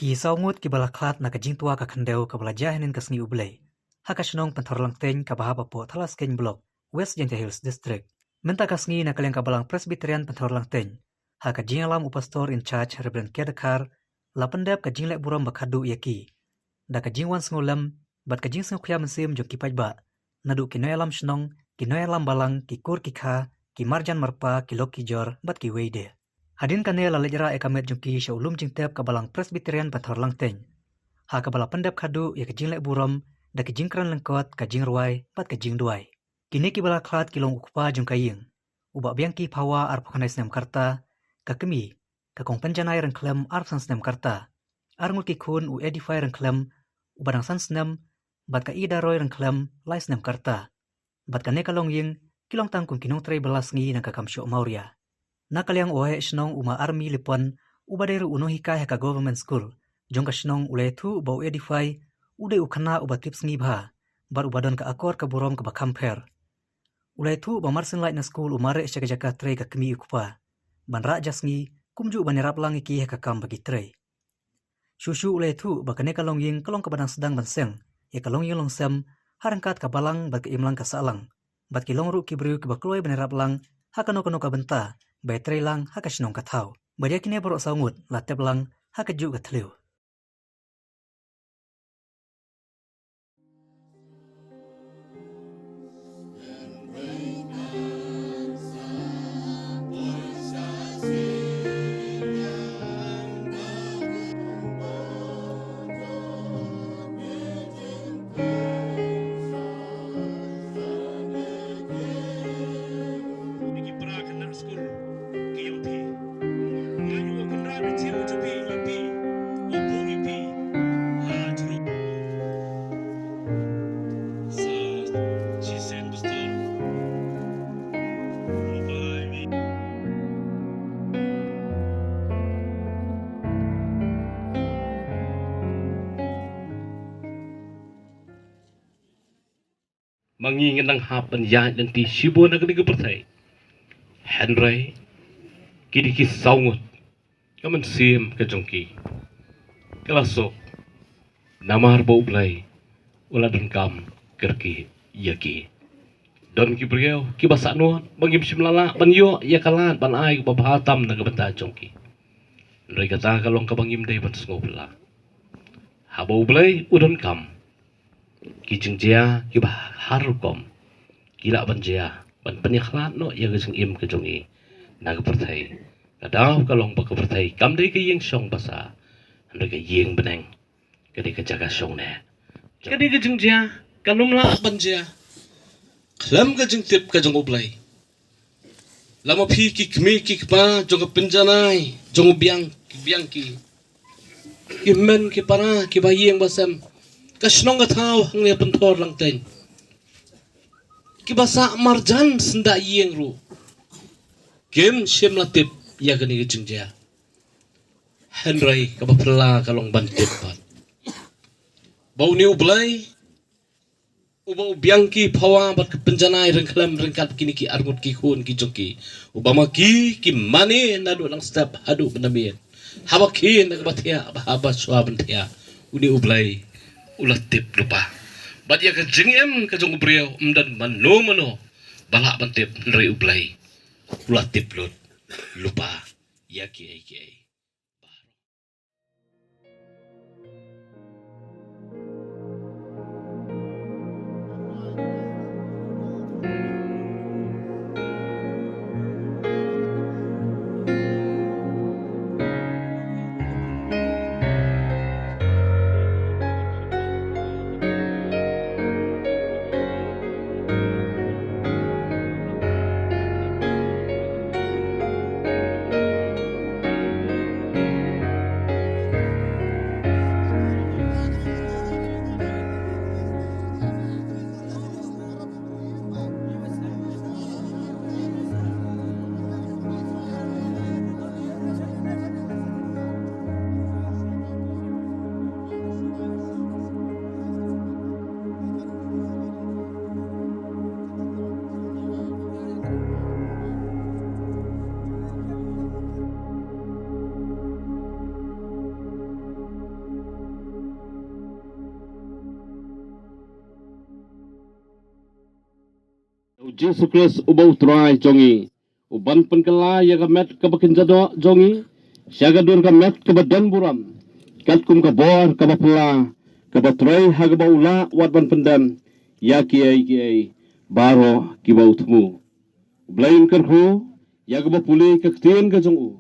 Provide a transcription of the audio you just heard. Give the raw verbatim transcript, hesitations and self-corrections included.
Ki saw ngut kiba la khlad na ka jingtwa ka khyndew kaba la jia hynnin ka sngi U Blei ha ka shnong Pynthorlangteiñ kaba hap hapoh Thalaskeiñ Block, West Jaintia Hills District. Mynta ka sngi na ka liang ka Balang Presbyterian Pynthorlangteiñ, ha ka jingïalam u Pastor in charge Reverend K. Dkhar, la pyndep ka jingleh burom ba khatduh ïa ki da ka jingwan sngewlem bad ka jingsngewkhia mynsiem jong ki paidbah, naduh ki nongïalam shnong, ki nongïalam balang, ki kur ki kha, ki marjan marpa, ki lok ki jor bad kiwei de. Hadien kane la leit rah ïa ka met jong ki sha u lum jingtep ka Balang Presbyterian Pynthorlangteiñ, ha kaba la pyndep khatduh ïa ka jingleh burom da ki jingkren lyngkot, ka jingrwai bad ka jingduwai. Kine kiba la khlad ki long u kpa jong ka ïing, u Bah Biangki Phawa, arphew khyndai snem ka rta, ka kmie, ka Kong Pynjanai Ryngkhlem, arphew san snem ka rta, arngut ki khun, u Edify Ryngkhlem uba dang san snem bad ka Ida Roy Ryngkhlem, lai snem ka rta. Bad kane ka longïing ki long tang kum ki nongtrei bylla sngi na ka kam shoh mawria. Na ka liang u heh shnong u Ma Army Lipon, uba dei ruh u nonghikai ha ka government school jong ka shnong, u la ïathuh ba u Edify u dei u khynnah uba tip sngi bha bad uba don ka akor ka burom kaba kham pher. U la ïathuh ba mar syn lait na skul u mareh sha ka jaka trei ka kmie u kpa ban rah ja sngi, kumjuh ban ïarap lang ïa ki ha ka kam ba ki trei. Shuh shuh u la ïathuh ba kane ka longïing ka long kaba dang sdang ban seng ïa ka longïing longsem ha ryngkat ka balang bad ka imlang ka sahlang, bad ki long ruh ki briew kiba kloi ban ïarap lang ha kano kano ka bynta ba ïatrei lang ha ka shnong ka thaw. Bad ïa kine baroh saw ngut la tep lang ha kajuh ka thliew. Ma ngi ngin nang hap ban ïaid lynti shibun ha kane ka pyrthei. Hynrei kine ki saw ngut, ka mynsiem ka jong ki ka la suk, namar ba U Blei u la donkam kyrkieh ïa ki. Don ki briew kiba sah nud ba ngim shym la lah ban ïoh ïa ka lad ban ai kaba bha tam na ka bynta jong ki. Hynrei kata ka long kaba ngim dei ban sngewphylla. Haba U Blei u donkam, ki jingjia kiba har rukom ki lah ban jia ban pynïakhlad noh ïa ka jingim ka jong ngi na ka pyrthei. Ka daw ka long ba ka pyrthei kam dei ka ïing shong basa, hynrei ka ïing bneng, ka dei ka jaka shong neh. Ka dei ka jingjia kan ym lah ban jia khlem ka jingtip ka jong U Blei. Lada phi ki kmie ki kpa jong ka Pynjanai, jong u Biang, ki Biangki, ki hynmen ki para, ki ba ïing ba sem, ka shnong ka thaw hangne Pynthorlangteiñ, kiba sah marjan syndah ïing ruh kim shym la tip ïa kane ka jingjia. Hynrei kaba phylla ka long ban tip pat ba une U Blei uba u Biangki Phawa bad ka Pynjanai Ryngkhlem ryngkat kine ki arngut ki khun ki jong ki, uba ma ki ki mane naduh dang step haduh mynta mynmiet, haba khie na kaba thiah, haba shuwa ban thiah, une U Blei u la tip lypa. Bad ïa ka jingim ka jong u briew ym don mano mano ba lah ban tip, hynrei U Blei u la tip lut lypa ïa kiei kiei. Jisu Khrist uba u Trai jong ngi, u ban pynkylla ïa ka met kaba kynja doh jong ngi sha ka dur ka met kaba don burom, katkum ka bor kaba phylla kaba trei ha kaba u lah wat ban pyndem ïa kiei kiei baroh kiba u thmu. U Blei un kyrkhu ïa kaba pule ka ktien ka jong u.